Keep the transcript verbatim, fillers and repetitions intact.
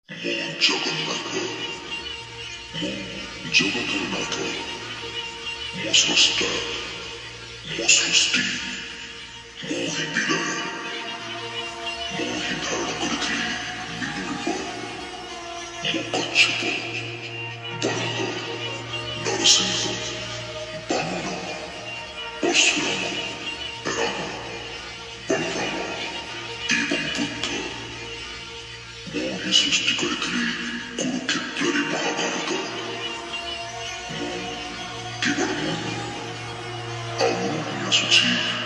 ମୁଁ ଜଗନ୍ନାଥ, ମୁଁ ଜଗତର ନାଥ, ମୁଁ ସ୍ରଷ୍ଟା, ମୁଁ ସୃଷ୍ଟି, ମୁଁ ହିଁ ବିଲୟ, ମୁଁ ହିଁ ଧାରଣ କରିଥିଲି ମୀନ ରୂପ। ମୁଁ କଚ୍ଛପ, ବରାହ, ନରସିଂହ, ବାମନ, ପରଶୁରାମ, ରାମ, ବଳରାମ ଏବଂ ବୁଦ୍ଧ। ମୁଁ ହିଁ ସୃଷ୍ଟି କରିଥିଲି କୁରୁକ୍ଷେତ୍ରରେ ମହାଭାରତ। ମୁଁ, କେବଳ ମୁଁ, ଆଉ ମୁଁ ହିଁ ଆସୁଛି